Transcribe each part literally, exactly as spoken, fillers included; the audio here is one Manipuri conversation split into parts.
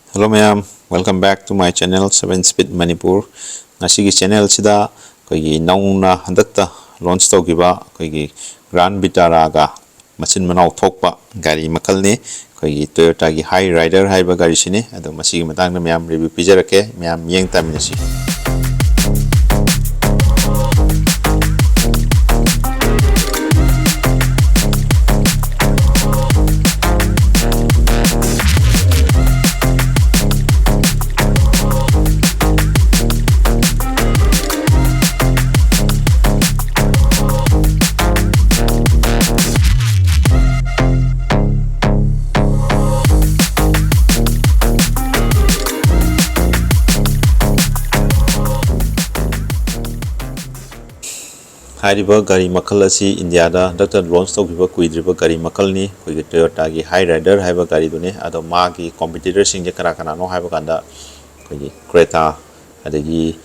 Hello ꯃꯌꯥꯝ, welcome back to my channel Seven Speed Manipur. ꯉꯁꯤꯒꯤ ꯆꯦꯅꯦꯜꯁꯤꯗ ꯑꯩꯈꯣꯏꯒꯤ ꯅꯧꯅ ꯍꯟꯗꯛꯇ ꯂꯣꯟꯆ ꯇꯧꯈꯤꯕ ꯑꯩꯈꯣꯏꯒꯤ ꯒ꯭ꯔꯥꯟ ꯕꯤꯇꯥꯔꯥꯒ ꯃꯆꯤꯟ ꯃꯅꯥꯎ ꯊꯣꯛꯄ ꯒꯥꯔꯤ ꯃꯈꯜꯅꯤ꯫ ꯑꯩꯈꯣꯏꯒꯤ ꯇꯣꯌꯣꯇꯥꯒꯤ ꯍꯥꯏ ꯔꯥꯏꯗꯔ ꯍꯥꯏꯕ ꯒꯥꯔꯤꯁꯤꯅꯤ꯫ ꯑꯗꯣ ꯃꯁꯤꯒꯤ ꯃꯇꯥꯡꯗ ꯃꯌꯥꯝ ꯔꯤꯚ꯭ꯌꯨ ꯄꯤꯖꯔꯛꯀꯦ, ꯃꯌꯥꯝ ꯌꯦꯡ ꯇꯥꯃꯤꯟꯅꯁꯤ꯫ ꯍꯥꯏꯔꯤꯕ ꯒꯥꯔꯤ ꯃꯈꯜ ꯑꯁꯤ ꯏꯟꯗꯤꯌꯥꯗ ꯍꯟꯗꯛꯇ ꯂꯣꯟꯆ ꯇꯧꯈꯤꯕ ꯀꯨꯏꯗ꯭ꯔꯤꯕ ꯒꯥꯔꯤ ꯃꯈꯜꯅꯤ꯫ ꯑꯩꯈꯣꯏꯒꯤ ꯇꯣꯌꯣꯇꯥꯒꯤ ꯍꯥꯏ ꯔꯥꯏꯗꯔ ꯍꯥꯏꯕ ꯒꯥꯔꯤꯗꯨꯅꯤ꯫ ꯑꯗꯣ ꯃꯥꯒꯤ ꯀꯣꯝꯄꯤꯇꯤꯇꯔꯁꯤꯡꯁꯦ ꯀꯅꯥ ꯀꯅꯥꯅꯣ ꯍꯥꯏꯕ ꯀꯥꯟꯗ ꯑꯩꯈꯣꯏꯒꯤ ꯀ꯭ꯔꯦꯇꯥ, ꯑꯗꯒꯤ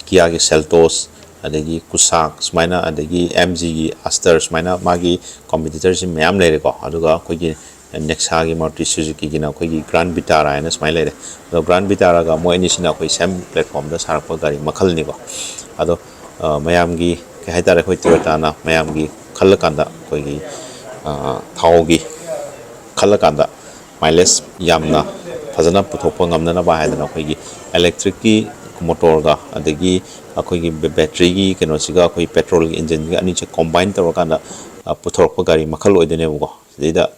ꯀꯤꯌꯥꯒꯤ ꯁꯦꯜꯇꯣꯁ, ꯑꯗꯒꯤ ꯀꯨꯁꯥꯛ ꯁꯨꯃꯥꯏꯅ, ꯑꯗꯒꯤ ꯑꯦꯝ ꯖꯤꯒꯤ ꯑꯁꯇꯔ ꯁꯨꯃꯥꯏꯅ ꯃꯥꯒꯤ ꯀꯣꯝꯄꯤꯇꯤꯇꯔꯁꯤ ꯃꯌꯥꯝ ꯂꯩꯔꯦꯀꯣ꯫ ꯑꯗꯨꯒ ꯑꯩꯈꯣꯏꯒꯤ ꯅꯦꯛꯁꯥꯒꯤ, ꯃꯥꯔꯨꯇꯤ ꯁꯨꯖꯨꯀꯤꯒꯤꯅ ꯑꯩꯈꯣꯏꯒꯤ ꯒ꯭ꯔꯥꯟ ꯕꯤꯇꯥꯔꯥ ꯍꯥꯏꯅ ꯁꯨꯃꯥꯏꯅ ꯂꯩꯔꯦ꯫ ꯑꯗꯣ ꯒ꯭ꯔꯥꯟ ꯕꯤꯇꯥꯔꯥꯒ ꯃꯣꯏ ꯑꯅꯤꯁꯤꯅ ꯑꯩꯈꯣꯏ ꯁꯦꯝ ꯄ꯭ꯂꯦꯠꯐꯣꯝꯗ ꯁꯥꯔꯛꯄ ꯒꯥꯔꯤ ꯃꯈꯜꯅꯤꯀꯣ꯫ ꯑꯗꯣ ꯃꯌꯥꯝꯒꯤ ꯀꯩ ꯍꯥꯏꯇꯥꯔꯦ, ꯑꯩꯈꯣꯏ ꯇꯣꯌꯣꯇꯥꯅ ꯃꯌꯥꯝꯒꯤ ꯈꯜꯂꯀꯥꯟꯗ ꯑꯩꯈꯣꯏꯒꯤ ꯊꯥꯎꯒꯤ ꯈꯜꯂꯀꯥꯟꯗ ꯃꯥꯏꯂꯦꯖ ꯌꯥꯝꯅ ꯐꯖꯅ ꯄꯨꯊꯣꯛꯄ ꯉꯝꯅꯅꯕ ꯍꯥꯏꯗꯅ ꯑꯩꯈꯣꯏꯒꯤ ꯏꯂꯦꯛꯇ꯭ꯔꯤꯛꯀꯤ ꯃꯣꯇꯣꯔꯒ ꯑꯗꯒꯤ ꯑꯩꯈꯣꯏꯒꯤ ꯕꯦ-, ꯕꯦꯇ꯭ꯔꯤꯒꯤ ꯀꯩꯅꯣꯁꯤꯒ ꯑꯩꯈꯣꯏ ꯄꯦꯇ꯭ꯔꯣꯜꯒꯤ ꯏꯟꯖꯤꯟꯒ ꯑꯅꯤꯁꯦ ꯀꯣꯝꯕꯥꯏꯟ ꯇꯧꯔꯀꯥꯟꯗ ꯄꯨꯊꯣꯔꯛꯄ ꯒꯥꯔꯤ ꯃꯈꯜ ꯑꯣꯏꯗꯣꯏꯅꯦꯕꯀꯣ꯫ ꯁꯤꯗꯩꯗ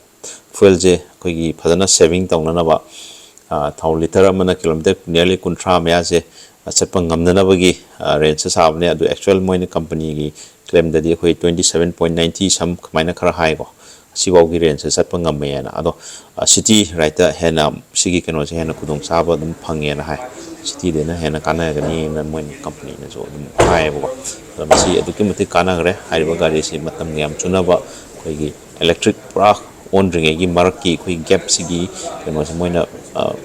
ꯐ꯭ꯌꯨꯋꯦꯜꯁꯦ ꯑꯩꯈꯣꯏꯒꯤ ꯐꯖꯅ ꯁꯦꯚꯤꯡ ꯇꯧꯅꯅꯕ, ꯊꯥꯎ ꯂꯤꯇꯔ ꯑꯃꯅ ꯀꯤꯂꯣꯃꯤꯇꯔ ꯅꯤꯌꯔꯂꯤ ꯀꯨꯟꯊ꯭ꯔꯥ ꯃꯌꯥꯁꯦ ꯆꯠꯄ ꯉꯝꯅꯅꯕꯒꯤ ꯔꯦꯟꯖꯁꯦ ꯁꯥꯕꯅꯦ꯫ ꯑꯗꯨ ꯑꯦꯛꯆꯨꯋꯦꯜ ꯃꯣꯏꯅ ꯀꯝꯄꯅꯤꯒꯤ ꯀ꯭ꯂꯦꯝꯗꯗꯤ ꯑꯩꯈꯣꯏ twenty seven point ninety ꯁꯝ ꯀꯃꯥꯏꯅ ꯈꯔ ꯍꯥꯏꯀꯣ, ꯑꯁꯤꯐꯥꯎꯒꯤ ꯔꯦꯟꯖꯁꯦ ꯆꯠꯄ ꯉꯝꯃꯦꯅ꯫ ꯑꯗꯣ ꯁꯤꯇꯤ ꯔꯥꯏꯠꯇ ꯍꯦꯟꯅ ꯁꯤꯒꯤ ꯀꯩꯅꯣꯁꯦ ꯍꯦꯟꯅ ꯈꯨꯗꯣꯡꯆꯥꯕ ꯑꯗꯨꯝ ꯐꯪꯉꯦꯅ ꯍꯥꯏ꯫ ꯁꯤꯇꯤꯗꯅ ꯍꯦꯟꯅ ꯀꯥꯟꯅꯒꯅꯤꯅ ꯃꯣꯏꯅ ꯀꯝꯄꯅꯤꯅꯁꯨ ꯑꯗꯨꯝ ꯍꯥꯏꯌꯦꯕꯀꯣ꯫ ꯑꯗꯣ ꯃꯁꯤ ꯑꯗꯨꯛꯀꯤ ꯃꯇꯤꯛ ꯀꯥꯟꯅꯈ꯭ꯔꯦ꯫ ꯍꯥꯏꯔꯤꯕ ꯒꯥꯔꯤꯁꯤ ꯃꯇꯝꯒ ꯌꯥꯝ ꯆꯨꯅꯕ ꯑꯩꯈꯣꯏꯒꯤ ꯏꯂꯦꯛꯇ꯭ꯔꯤꯛ ꯄꯨꯔꯥ ꯑꯣꯟꯗ꯭ꯔꯤꯉꯩꯒꯤ ꯃꯔꯛꯀꯤ ꯑꯩꯈꯣꯏ ꯒꯦꯞꯁꯤꯒꯤ ꯀꯩꯅꯣꯁꯦ ꯃꯣꯏꯅ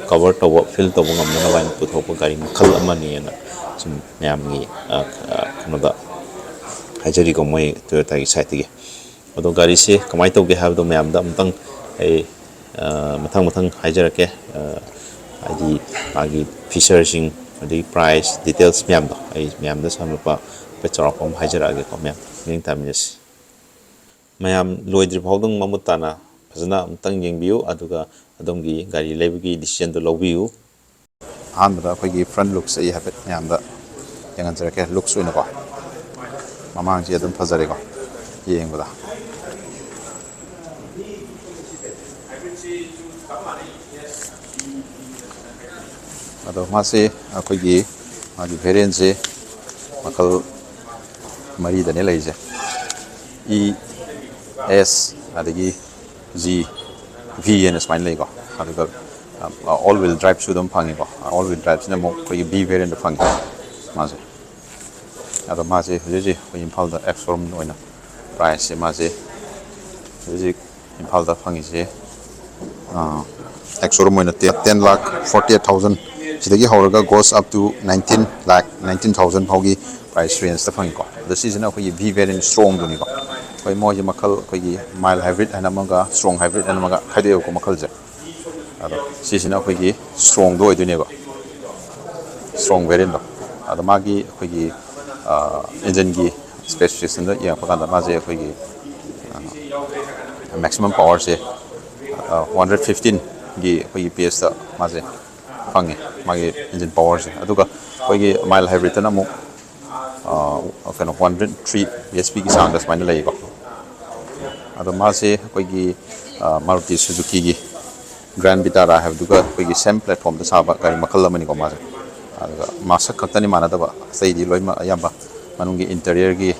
ꯀꯕꯔ ꯇꯧꯕ, ꯐꯤꯜ ꯇꯧꯕ ꯉꯝꯅꯅꯕ ꯍꯥꯏꯅ ꯄꯨꯊꯣꯛꯄ ꯒꯥꯔꯤ ꯃꯈꯜ ꯑꯃꯅꯤꯅ ꯁꯨꯝ ꯃꯌꯥꯝꯒꯤ ꯀꯩꯅꯣꯗ ꯍꯥꯏꯖꯔꯤꯀꯣ, ꯃꯣꯏ ꯇꯣꯌꯣꯇꯥꯒꯤ ꯁꯥꯏꯠꯇꯒꯤ꯫ ꯑꯗꯣ ꯒꯥꯔꯤꯁꯦ ꯀꯃꯥꯏꯅ ꯇꯧꯒꯦ ꯍꯥꯏꯕꯗꯣ ꯃꯌꯥꯝꯗ ꯑꯃꯨꯛꯇꯪ ꯑꯩ ꯃꯊꯪ ꯃꯊꯪ ꯍꯥꯏꯖꯔꯛꯀꯦ꯫ ꯍꯥꯏꯗꯤ ꯃꯥꯒꯤ ꯐꯤꯆꯔꯁꯤꯡ, ꯑꯗꯒꯤ ꯄ꯭ꯔꯥꯏꯁ ꯗꯤꯇꯦꯜꯁ ꯃꯌꯥꯝꯗꯣ ꯑꯩ ꯃꯌꯥꯝꯗ ꯁꯝꯂꯞꯄ ꯍꯥꯏꯐꯦꯠ ꯆꯥꯎꯔꯥꯛꯄ ꯑꯃ ꯍꯥꯏꯖꯔꯛꯑꯒꯦꯀꯣ꯫ ꯃꯌꯥꯝ ꯌꯦꯡ ꯇꯥꯃꯤꯟꯅꯁꯤ꯫ ꯃꯌꯥꯝ ꯂꯣꯏꯗ꯭ꯔꯤ ꯐꯥꯎꯗꯪ ꯃꯃꯨꯠ ꯇꯥꯅ ꯐꯖꯅ ꯑꯃꯨꯛꯇꯪ ꯌꯦꯡꯕꯤꯌꯨ, ꯑꯗꯨꯒ ꯑꯗꯣꯝꯒꯤ ꯒꯥꯔꯤ ꯂꯩꯕꯒꯤ ꯗꯤꯁꯤꯖꯟꯗꯨ ꯂꯧꯕꯤꯌꯨ꯫ ꯑꯍꯥꯟꯕꯗ ꯑꯩꯈꯣꯏꯒꯤ ꯐ꯭ꯔꯟ ꯂꯨꯛꯁ ꯑꯩ ꯍꯥꯏꯐꯦꯠ ꯃꯌꯥꯝꯗ ꯌꯦꯡꯍꯟꯖꯔꯛꯀꯦ꯫ ꯂꯨꯛꯁ ꯑꯣꯏꯅꯀꯣ, ꯃꯃꯥꯡꯁꯤ ꯑꯗꯨꯝ ꯐꯖꯔꯦꯀꯣ ꯌꯦꯡꯕꯗ꯫ ꯑꯗꯣ ꯃꯥꯁꯦ ꯑꯩꯈꯣꯏꯒꯤ ꯃꯥꯒꯤ ꯚꯦꯔꯤꯌꯦꯟꯁꯦ ꯃꯈꯜ ꯃꯔꯤꯗꯅꯦ ꯂꯩꯔꯤꯁꯦ꯫ ꯏ, ꯑꯦꯁ, ꯑꯗꯒꯤ ꯖꯤ, ꯚꯤ ꯍꯥꯏꯅ ꯁꯨꯃꯥꯏꯅ ꯂꯩꯀꯣ꯫ ꯑꯗꯨꯒ ꯑꯣꯜ ꯋꯤꯜ ꯗ꯭ꯔꯥꯏꯚꯁꯨ ꯑꯗꯨꯝ ꯐꯪꯉꯤꯀꯣ꯫ ꯑꯣꯜ ꯋꯤꯜ ꯗ꯭ꯔꯥꯏꯚꯁꯤꯅ ꯑꯃꯨꯛ ꯑꯩꯈꯣꯏꯒꯤ ꯚꯤ ꯚꯦꯔꯤꯌꯦꯟꯗ ꯐꯪꯉꯤ ꯃꯥꯁꯦ꯫ ꯑꯗꯣ ꯃꯥꯁꯦ ꯍꯧꯖꯤꯛ ꯍꯧꯖꯤꯛ ꯑꯩꯈꯣꯏ ꯏꯝꯐꯥꯜꯗ ꯑꯦꯛꯁ ꯁꯣꯔꯨꯝ ꯑꯣꯏꯅ ꯄ꯭ꯔꯥꯏꯁꯁꯦ ꯃꯥꯁꯦ ꯍꯧꯖꯤꯛ ꯍꯧꯖꯤꯛ ꯏꯝꯐꯥꯜꯗ ꯐꯪꯉꯤꯁꯦ, ꯑꯦꯛꯁ ꯁꯣꯔꯨꯝ ꯑꯣꯏꯅ ten lakh forty eight thousand, ꯁꯤꯗꯒꯤ ꯍꯧꯔꯒ goes up to nineteen lakh, nineteen thousand ꯐꯥꯎꯒꯤ ꯄ꯭ꯔꯥꯏꯁ ꯔꯦꯟꯖꯇ ꯐꯪꯉꯤꯀꯣ꯫ ꯑꯗꯣ ꯁꯤꯁꯤꯅ ꯑꯩꯈꯣꯏꯒꯤ ꯚꯤ ꯚꯦꯔꯤꯌꯦꯟ ꯁ꯭ꯇ꯭ꯔꯣꯡꯗꯨꯅꯤꯀꯣ꯫ ꯑꯩꯈꯣꯏ ꯃꯣꯏꯁꯦ ꯃꯈꯜ ꯑꯩꯈꯣꯏꯒꯤ ꯃꯥꯏꯜ ꯍꯥꯏꯕ꯭ꯔꯤꯠ ꯍꯥꯏꯅ ꯑꯃꯒ ꯁ꯭ꯇ꯭ꯔꯣꯡ ꯍꯥꯏꯕ꯭ꯔꯤꯠ ꯍꯥꯏꯅ ꯑꯃꯒ ꯈꯥꯏꯗꯣꯛꯑꯦꯕꯀꯣ ꯃꯈꯜꯁꯦ꯫ ꯑꯗꯣ ꯁꯤꯁꯤꯅ ꯑꯩꯈꯣꯏꯒꯤ ꯁ꯭ꯇ꯭ꯔꯣꯡꯗꯣ ꯑꯣꯏꯗꯣꯏꯅꯦꯕ, ꯁ꯭ꯇ꯭ꯔꯣꯡ ꯚꯦꯔꯤꯌꯦꯟꯗꯣ꯫ ꯑꯗꯣ ꯃꯥꯒꯤ ꯑꯩꯈꯣꯏꯒꯤ ꯏꯟꯖꯤꯟꯒꯤ ꯁ꯭ꯄꯦꯁꯤꯐꯤꯀꯦꯁꯟꯗ ꯌꯦꯡꯉꯛꯄ ꯀꯥꯟꯗ ꯃꯥꯁꯦ ꯑꯩꯈꯣꯏꯒꯤ ꯃꯦꯛꯁꯤꯃꯝ ꯄꯋꯥꯔꯁꯦ ꯋꯥꯟ ꯍꯟꯗ꯭ꯔꯦꯠ ꯐꯤꯐꯇꯤꯟꯒꯤ ꯑꯩꯈꯣꯏꯒꯤ ꯄꯦꯁꯇ ꯃꯥꯁꯦ ꯐꯪꯉꯦ, ꯃꯥꯒꯤ ꯏꯟꯖꯤꯟ ꯄꯋꯥꯔꯁꯦ꯫ ꯑꯗꯨꯒ ꯑꯩꯈꯣꯏꯒꯤ ꯃꯥꯏꯜ ꯍꯥꯏꯕ꯭ꯔꯤꯠꯇꯅ ꯑꯃꯨꯛ ꯀꯩꯅꯣ ꯋꯥꯟ ꯍꯟꯗ꯭ꯔꯦꯠ ꯊ꯭ꯔꯤ ꯕꯤ ꯑꯦꯁ ꯄꯤꯒꯤ ꯆꯥꯡꯗ ꯁꯨꯃꯥꯏꯅ ꯂꯩꯌꯦꯀꯣ꯫ ꯑꯗꯣ ꯃꯥꯁꯦ ꯑꯩꯈꯣꯏꯒꯤ ꯃꯥꯔꯨꯇꯤ ꯁꯨꯖꯨꯀꯤꯒꯤ ꯒ꯭ꯔꯥꯟ ꯚꯤꯇꯥꯔꯥ ꯍꯥꯏꯕꯗꯨꯒ ꯑꯩꯈꯣꯏꯒꯤ ꯁꯦꯝ ꯄ꯭ꯂꯦꯠꯐꯣꯝꯗ ꯁꯥꯕ ꯒꯥꯔꯤ ꯃꯈꯜ ꯑꯃꯅꯤꯀꯣ ꯃꯥꯁꯦ꯫ ꯑꯗꯨꯒ ꯃꯁꯛ ꯈꯛꯇꯅꯤ ꯃꯥꯟꯅꯗꯕ, ꯑꯇꯩꯗꯤ ꯂꯣꯏꯅꯃꯛ ꯑꯌꯥꯝꯕ ꯃꯅꯨꯡꯒꯤ ꯏꯟꯇꯔꯤꯌꯔꯒꯤ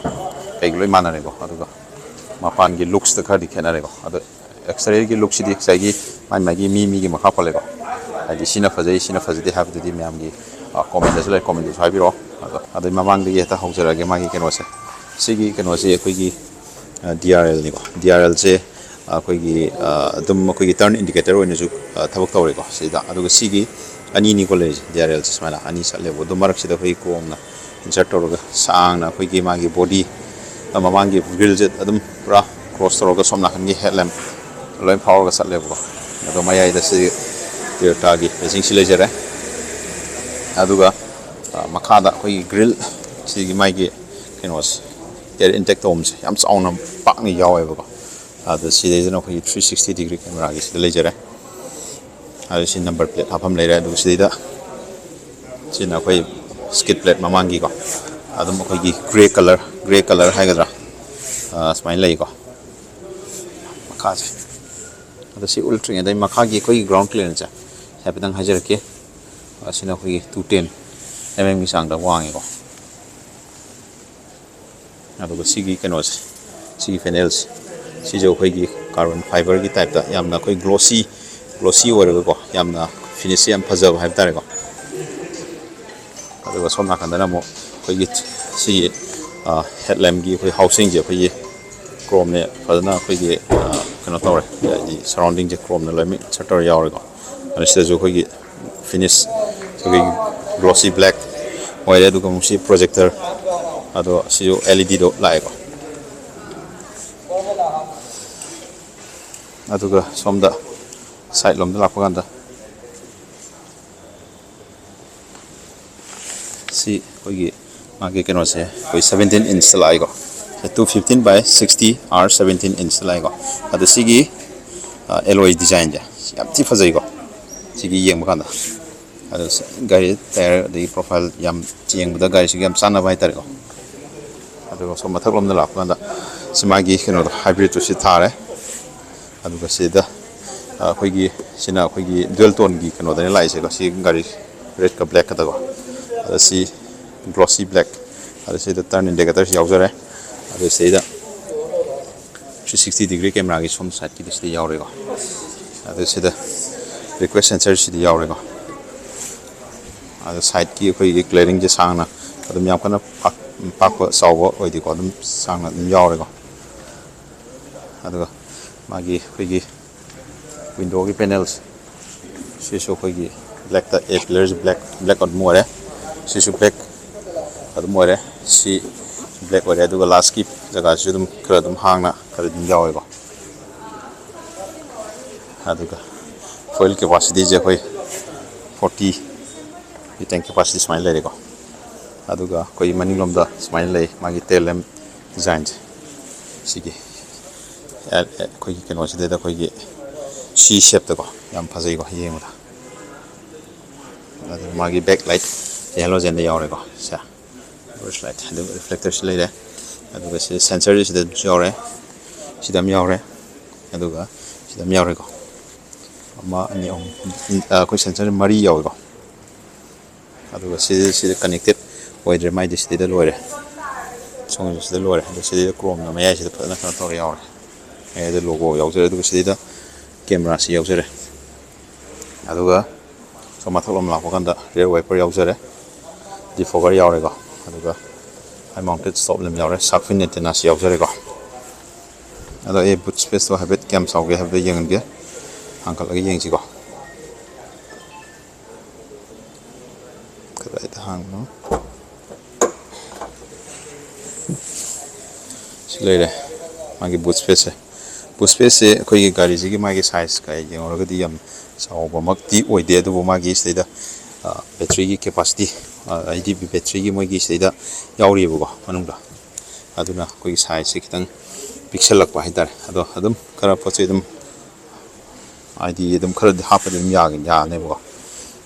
ꯀꯩꯒꯤ ꯂꯣꯏ ꯃꯥꯟꯅꯔꯦꯀꯣ꯫ ꯑꯗꯨꯒ ꯃꯄꯥꯟꯒꯤ ꯂꯨꯛꯁꯇ ꯈꯔꯗꯤ ꯈꯦꯠꯅꯔꯦꯀꯣ꯫ ꯑꯗꯣ ꯑꯦꯛꯁꯇꯔꯤꯌꯔꯒꯤ ꯂꯨꯛꯁꯤꯗꯤ ꯉꯁꯥꯏꯒꯤ ꯃꯥꯒꯤ ꯃꯥꯒꯤ ꯃꯤ ꯃꯤꯒꯤ ꯃꯈꯥ ꯄꯣꯜꯂꯦꯀꯣ꯫ ꯍꯥꯏꯗꯤ ꯁꯤꯅ ꯐꯖꯩ, ꯁꯤꯅ ꯐꯖꯗꯦ ꯍꯥꯏꯕꯗꯨꯗꯤ ꯃꯌꯥꯝꯒꯤ ꯀꯣꯃꯦꯟꯗꯁꯨ ꯂꯩ, ꯀꯣꯃꯦꯟꯗꯁꯨ ꯍꯥꯏꯕꯤꯔꯛꯑꯣ꯫ ꯑꯗꯣ ꯑꯗꯨꯒꯤ ꯃꯃꯥꯡꯗꯒꯤ ꯍꯦꯛꯇ ꯍꯧꯖꯔꯛꯑꯒꯦ ꯃꯥꯒꯤ ꯀꯩꯅꯣꯁꯦ꯫ ꯁꯤꯒꯤ ꯀꯩꯅꯣꯁꯦ ꯑꯩꯈꯣꯏꯒꯤ ꯗꯤ ꯑꯥꯔ ꯑꯦꯜꯅꯤꯀꯣ꯫ ꯗꯤ ꯑꯥꯔ ꯑꯦꯜꯁꯦ ꯑꯩꯈꯣꯏꯒꯤ ꯑꯗꯨꯝ ꯑꯩꯈꯣꯏꯒꯤ ꯇꯔꯟ ꯏꯟꯗꯤꯀꯦꯇꯔ ꯑꯣꯏꯅꯁꯨ ꯊꯕꯛ ꯇꯧꯔꯦꯀꯣ ꯁꯤꯗ꯫ ꯑꯗꯨꯒ ꯁꯤꯒꯤ ꯑꯅꯤꯅꯤꯀꯣ ꯂꯩꯔꯤꯁꯦ, ꯗꯤ ꯑꯥꯔ ꯑꯦꯜꯁꯦ ꯁꯨꯃꯥꯏꯅ ꯑꯅꯤ ꯆꯠꯂꯦꯕ꯫ ꯑꯗꯨ ꯃꯔꯛꯁꯤꯗ ꯑꯩꯈꯣꯏꯒꯤ ꯀ꯭ꯔꯣꯝꯅ ꯏꯟꯁꯔꯠ ꯇꯧꯔꯒ ꯁꯥꯡꯅ ꯑꯩꯈꯣꯏꯒꯤ ꯃꯥꯒꯤ ꯕꯣꯗꯤ, ꯃꯃꯥꯡꯒꯤ ꯒ꯭ꯔꯤꯜꯁꯦ ꯑꯗꯨꯝ ꯄꯨꯔꯥ ꯀ꯭ꯔꯣꯁ ꯇꯧꯔꯒ ꯁꯣꯝ ꯅꯥꯀꯟꯒꯤ ꯍꯦꯠꯂꯦꯝ ꯂꯣꯏ ꯐꯥꯎꯔꯒ ꯆꯠꯂꯦꯕꯀꯣ꯫ ꯑꯗꯣ ꯃꯌꯥꯏꯗ ꯁꯤ ꯇꯣꯌꯣꯇꯥꯒꯤ ꯐꯦꯟꯁꯤꯡꯁꯤ ꯂꯩꯖꯔꯦ꯫ ꯑꯗꯨꯒ ꯃꯈꯥꯗ ꯑꯩꯈꯣꯏꯒꯤ ꯒ꯭ꯔꯤꯜ, ꯁꯤꯒꯤ ꯃꯥꯒꯤ ꯀꯩꯅꯣꯁꯦ, ꯑꯦꯌꯔ ꯏꯟꯇꯦꯛ ꯇꯧꯐꯝꯁꯦ ꯌꯥꯝ ꯆꯥꯎꯅ ꯄꯥꯛꯅ ꯌꯥꯎꯋꯦꯕꯀꯣ꯫ ꯑꯗꯣ ꯁꯤꯗꯩꯗꯅ ꯑꯩꯈꯣꯏꯒꯤ ꯊ꯭ꯔꯤ ꯁꯤꯛꯁꯇꯤ ꯗꯤꯒ꯭ꯔꯤ ꯀꯦꯃꯦꯔꯥꯒꯤ ꯁꯤꯗ ꯂꯩꯖꯔꯦ꯫ ꯑꯗꯨ ꯁꯤ ꯅꯝꯕꯔ ꯄ꯭ꯂꯦꯠ ꯍꯥꯞꯐꯝ ꯂꯩꯔꯦ꯫ ꯑꯗꯨꯒ ꯁꯤꯗꯩꯗ ꯁꯤꯅ ꯑꯩꯈꯣꯏ ꯁ꯭ꯀꯤꯠ ꯄ꯭ꯂꯦꯠ ꯃꯃꯥꯡꯒꯤꯀꯣ, ꯑꯗꯨꯝ ꯑꯩꯈꯣꯏꯒꯤ ꯒ꯭ꯔꯦ ꯀꯂꯔ, ꯒ꯭ꯔꯦ ꯀꯂꯔ ꯍꯥꯏꯒꯗ꯭ꯔꯥ, ꯁꯨꯃꯥꯏꯅ ꯂꯩꯀꯣ ꯃꯈꯥꯁꯦ꯫ ꯑꯗꯣ ꯁꯤ ꯎꯠꯇ꯭ꯔꯤꯉꯩꯗ ꯑꯩ ꯃꯈꯥꯒꯤ ꯑꯩꯈꯣꯏꯒꯤ ꯒ꯭ꯔꯥꯎꯟ ꯀ꯭ꯂꯤꯌꯔꯦꯟꯁꯁꯦ ꯍꯥꯏꯐꯦꯠꯇꯪ ꯍꯥꯏꯖꯔꯛꯀꯦ꯫ ꯑꯁꯤꯅ ꯑꯩꯈꯣꯏꯒꯤ ꯇꯨ ꯇꯦꯟ ꯑꯦꯝ ꯑꯦꯝꯒꯤ ꯆꯥꯡꯗ ꯋꯥꯡꯉꯤꯀꯣ꯫ ꯑꯗꯨꯒ ꯁꯤꯒꯤ ꯀꯩꯅꯣꯁꯦ, ꯁꯤꯒꯤ ꯄꯦꯅꯦꯜꯁꯦ, ꯁꯤꯁꯨ ꯑꯩꯈꯣꯏꯒꯤ ꯀꯥꯔꯕꯟ ꯐꯥꯏꯕꯔꯒꯤ ꯇꯥꯏꯞꯇ ꯌꯥꯝꯅ ꯑꯩꯈꯣꯏ ꯒ꯭ꯂꯣꯁꯤ, ꯒ꯭ꯂꯣꯁꯤ ꯑꯣꯏꯔꯒꯀꯣ, ꯌꯥꯝꯅ ꯐꯤꯅꯤꯁꯁꯦ ꯌꯥꯝ ꯐꯖꯕ ꯍꯥꯏꯕ ꯇꯥꯔꯦꯀꯣ꯫ ꯑꯗꯨꯒ ꯁꯣꯝ ꯅꯥꯀꯟꯗꯅ ꯑꯃꯨꯛ ꯑꯩꯈꯣꯏꯒꯤ ꯁꯤꯒꯤ ꯍꯦꯠꯂꯦꯝꯒꯤ ꯑꯩꯈꯣꯏ ꯍꯥꯎꯁꯤꯡꯁꯦ ꯑꯩꯈꯣꯏꯒꯤ ꯀ꯭ꯔꯣꯝꯅꯦ ꯐꯖꯅ ꯑꯩꯈꯣꯏꯒꯤ ꯀꯩꯅꯣ ꯇꯧꯔꯦ, ꯍꯥꯏꯗꯤ ꯁꯔꯥꯎꯟꯗꯤꯡꯁꯦ ꯀ꯭ꯔꯣꯝꯅ ꯂꯣꯏꯅꯃꯛ ꯁꯠꯇꯔ ꯌꯥꯎꯔꯦꯀꯣ꯫ ꯑꯗꯨ ꯁꯤꯗꯁꯨ ꯑꯩꯈꯣꯏꯒꯤ ꯐꯤꯅꯤꯁ, ꯑꯩꯈꯣꯏꯒꯤ ꯒ꯭ꯂꯣꯁꯤ ꯕ꯭ꯂꯦꯛ ꯑꯣꯏꯔꯦ꯫ ꯑꯗꯨꯒ ꯑꯃꯨꯛ ꯁꯤ ꯄ꯭ꯔꯣꯖꯦꯛꯇꯔ, ꯑꯗꯣ ꯁꯤꯁꯨ ꯑꯦꯜ ꯏ ꯗꯤꯗꯣ ꯂꯥꯛꯑꯦꯀꯣ꯫ ꯑꯗꯨꯒ ꯁꯣꯝꯗ ꯁꯥꯏꯠ ꯂꯣꯝꯗ ꯂꯥꯛꯄ ꯀꯥꯟꯗ ꯁꯤ ꯑꯩꯈꯣꯏꯒꯤ ꯃꯥꯒꯤ ꯀꯩꯅꯣꯁꯦ ꯑꯩꯈꯣꯏ ꯁꯕꯦꯟꯇꯤꯟ ꯏꯟꯁꯇ ꯂꯥꯛꯏꯀꯣ꯫ ꯇꯨ ꯐꯤꯐꯇꯤꯟ ꯕꯥꯏ ꯁꯤꯛꯁꯇꯤ ꯑꯥꯔ ꯁꯕꯦꯟꯇꯤꯟ ꯏꯟꯁꯇ ꯂꯥꯛꯏꯀꯣ꯫ ꯑꯗꯣ ꯁꯤꯒꯤ ꯑꯦꯂꯣꯏ ꯗꯤꯖꯥꯏꯟꯁꯦ ꯌꯥꯝ ꯊꯤ ꯐꯖꯩꯀꯣ꯫ ꯁꯤꯒꯤ ꯌꯦꯡꯕ ꯀꯥꯟꯗ ꯑꯗꯣ ꯒꯥꯔꯤ ꯇꯥꯌꯔ ꯑꯗꯒꯤ ꯄ꯭ꯔꯣꯐꯥꯏꯜ ꯌꯥꯝ ꯌꯦꯡꯕꯗ ꯒꯥꯔꯤꯁꯤꯒ ꯌꯥꯝ ꯆꯥꯟꯅꯕ ꯍꯥꯏꯇꯥꯔꯦꯀꯣ꯫ ꯑꯗꯨꯒ ꯁꯣꯝ ꯃꯊꯛꯂꯣꯝꯗ ꯂꯥꯛꯄ ꯀꯥꯟꯗ ꯁꯤ ꯃꯥꯒꯤ ꯀꯩꯅꯣꯗꯣ, ꯍꯥꯏꯕ꯭ꯔꯤꯠꯇꯨ ꯁꯤ ꯊꯥꯔꯦ꯫ ꯑꯗꯨꯒ ꯁꯤꯗ ꯑꯩꯈꯣꯏꯒꯤ, ꯁꯤꯅ ꯑꯩꯈꯣꯏꯒꯤ ꯗꯨꯋꯦꯜ ꯇꯣꯟꯒꯤ ꯀꯩꯅꯣꯗꯅꯤ ꯂꯥꯛꯏꯁꯦꯀꯣ, ꯁꯤ ꯒꯥꯔꯤ ꯔꯦꯗꯀ ꯕ꯭ꯂꯦꯛꯀꯗꯀꯣ꯫ ꯑꯗ ꯁꯤ ꯒ꯭ꯂꯣꯁꯤ ꯕ꯭ꯂꯦꯛ꯫ ꯑꯗ ꯁꯤꯗ ꯇꯔꯟ ꯏꯟꯗꯤꯀꯦꯇꯔꯁꯤ ꯌꯥꯎꯖꯔꯦ꯫ ꯑꯗꯨ ꯁꯤꯗ ꯊ꯭ꯔꯤ ꯁꯤꯛꯁꯇꯤ ꯗꯤꯒ꯭ꯔꯤ ꯀꯦꯃꯦꯔꯥꯒꯤ ꯁꯣꯝ ꯁꯥꯏꯠꯀꯤꯗꯤ ꯁꯤꯗ ꯌꯥꯎꯔꯦꯀꯣ꯫ ꯑꯗꯨ ꯁꯤꯗ ꯔꯤꯀ꯭ꯋꯦꯁ ꯁꯦꯟꯁꯔꯁꯤꯗꯤ ꯌꯥꯎꯔꯦꯀꯣ꯫ ꯑꯗ ꯁꯥꯏꯠꯀꯤ ꯑꯩꯈꯣꯏꯒꯤ ꯀ꯭ꯂꯤꯌꯥꯔꯤꯡꯁꯦ ꯁꯥꯡꯅ ꯑꯗꯨꯝ, ꯌꯥꯝ ꯀꯟꯅ ꯄꯥꯛ-, ꯄꯥꯛꯄ ꯆꯥꯎꯕ ꯑꯣꯏꯗꯦꯀꯣ, ꯑꯗꯨꯝ ꯁꯥꯡꯅ ꯑꯗꯨꯝ ꯌꯥꯎꯔꯦꯀꯣ꯫ ꯑꯗꯨꯒ ꯃꯥꯒꯤ ꯑꯩꯈꯣꯏꯒꯤ ꯋꯤꯟꯗꯣꯒꯤ ꯄꯦꯅꯦꯜꯁ, ꯁꯤꯁꯨ ꯑꯩꯈꯣꯏꯒꯤ ꯕ꯭ꯂꯦꯛꯇ, ꯑꯦ ꯄꯤꯂꯔꯁꯤ ꯕ꯭ꯂꯦꯛ, ꯕ꯭ꯂꯦꯛ ꯑꯗꯨꯝ ꯑꯣꯏꯔꯦ꯫ ꯁꯤꯁꯨ ꯕ꯭ꯂꯦꯛ ꯑꯗꯨꯝ ꯑꯣꯏꯔꯦ꯫ ꯁꯤ ꯕ꯭ꯂꯦꯛ ꯑꯣꯏꯔꯦ꯫ ꯑꯗꯨꯒ ꯂꯥꯁꯀꯤ ꯖꯒꯥꯁꯤꯁꯨ ꯑꯗꯨꯝ ꯈꯔ ꯑꯗꯨꯝ ꯍꯥꯡꯅ ꯈꯔ ꯑꯗꯨꯝ ꯌꯥꯎꯋꯦꯀꯣ꯫ ꯑꯗꯨꯒ Oil capacityꯁꯦ ꯑꯩꯈꯣꯏ forty ꯒꯤ tank capacity ꯁꯨꯃꯥꯏꯅ ꯂꯩꯔꯦꯀꯣ꯫ ꯑꯗꯨꯒ ꯑꯩꯈꯣꯏꯒꯤ ꯃꯅꯤꯡꯂꯣꯝꯗ ꯁꯨꯃꯥꯏꯅ ꯂꯩ, ꯃꯥꯒꯤ tail lamp designꯁꯦ꯫ ꯁꯤꯒꯤ ꯑꯩꯈꯣꯏꯒꯤ ꯀꯩꯅꯣꯁꯤꯗꯩꯗ ꯑꯩꯈꯣꯏꯒꯤ C shapeꯇꯀꯣ, ꯌꯥꯝ ꯐꯖꯩꯀꯣ ꯌꯦꯡꯕꯗ꯫ ꯑꯗꯨꯒ ꯃꯥꯒꯤ back light halogenꯗ ꯌꯥꯎꯔꯦꯀꯣ꯫ ꯁꯦ, reverse light, ꯑꯗꯨꯒ reflectorꯁꯤ ꯂꯩꯔꯦ꯫ ꯑꯗꯨꯒ ꯁꯤꯗ sensorꯁꯤ ꯁꯤꯗ ꯑꯃꯁꯨ ꯌꯥꯎꯔꯦ, ꯁꯤꯗ ꯑꯃ ꯌꯥꯎꯔꯦ, ꯑꯗꯨꯒ ꯁꯤꯗ ꯑꯃ ꯌꯥꯎꯔꯦꯀꯣ꯫ ꯑꯃ, ꯑꯅꯤ, ꯑꯍꯨꯝ, ꯑꯩꯈꯣꯏ sensor ꯃꯔꯤ ꯌꯥꯎꯋꯦꯀꯣ꯫ ꯑꯗꯨꯒ ꯁꯤꯗ, ꯁꯤꯗ connected ꯑꯣꯏꯗ꯭ꯔꯦ, ꯃꯥꯏꯗꯤ ꯁꯤꯗꯩꯗ ꯂꯣꯏꯔꯦ, ꯁꯣꯝꯒꯤꯁꯨ ꯁꯤꯗ ꯂꯣꯏꯔꯦ꯫ ꯑꯗꯣ ꯁꯤꯗꯩꯗ chromeꯅ ꯃꯌꯥꯏꯁꯤꯗ ꯐꯖꯅ ꯀꯩꯅꯣ ꯇꯧꯔ ꯌꯥꯎꯔꯦ꯫ ꯃꯌꯥꯏꯗ logo ꯌꯥꯎꯖꯔꯦ꯫ ꯑꯗꯨꯒ ꯁꯤꯗꯩꯗ cameraꯁꯤ ꯌꯥꯎꯖꯔꯦ꯫ ꯑꯗꯨꯒ ꯁꯣꯝ ꯃꯊꯛꯂꯣꯝ ꯂꯥꯛꯄ ꯀꯥꯟꯗ rear wiper ꯌꯥꯎꯖꯔꯦ, defogger ꯌꯥꯎꯔꯦꯀꯣ꯫ ꯑꯗꯨꯒ high mounted stop lamp ꯌꯥꯎꯔꯦ, shark fin antennaꯁꯤ ꯌꯥꯎꯖꯔꯦꯀꯣ꯫ ꯑꯗꯣ ꯑꯩ boot spaceꯇꯣ ꯍꯥꯏꯐꯦꯠ ꯀꯌꯥꯝ ꯆꯥꯎꯒꯦ ꯍꯥꯏꯕꯗꯣ ꯌꯦꯡꯍꯟꯒꯦ, ꯊꯥꯡꯒꯠꯂꯒ ꯌꯦꯡꯁꯤꯀꯣ꯫ ꯀꯗꯥꯏꯗ ꯍꯥꯡꯕꯅꯣ? ꯁꯤ ꯂꯩꯔꯦ, ꯃꯥꯒꯤ boot spaceꯁꯦ꯫ Boot spaceꯁꯦ ꯑꯩꯈꯣꯏꯒꯤ ꯒꯥꯔꯤꯁꯤꯒꯤ ꯃꯥꯒꯤ size ꯀꯩ ꯌꯦꯡꯉꯨꯔꯒꯗꯤ ꯌꯥꯝ ꯆꯥꯎꯕꯃꯛꯇꯤ ꯑꯣꯏꯗꯦ, ꯑꯗꯨꯕꯨ ꯃꯥꯒꯤ ꯁꯤꯗꯩꯗ batteryꯒꯤ capacity, ꯍꯥꯏꯗꯤ batteryꯒꯤ ꯃꯣꯏꯒꯤ ꯁꯤꯗꯩꯗ ꯌꯥꯎꯔꯤꯑꯕꯀꯣ ꯃꯅꯨꯡꯗ꯫ ꯑꯗꯨꯅ ꯑꯩꯈꯣꯏꯒꯤ sizeꯁꯦ ꯈꯤꯇꯪ ꯄꯤꯛꯁꯜꯂꯛꯄ ꯍꯥꯏꯇꯥꯔꯦ꯫ ꯑꯗꯣ ꯑꯗꯨꯝ ꯈꯔ ꯄꯣꯠ ꯆꯩ ꯑꯗꯨꯝ ꯍꯥꯏꯗꯤ ꯑꯗꯨꯝ ꯈꯔꯗꯤ ꯍꯥꯞꯄꯗꯤ ꯑꯗꯨꯝ ꯌꯥꯒꯅꯤ, ꯌꯥꯅꯦꯕꯀꯣ꯫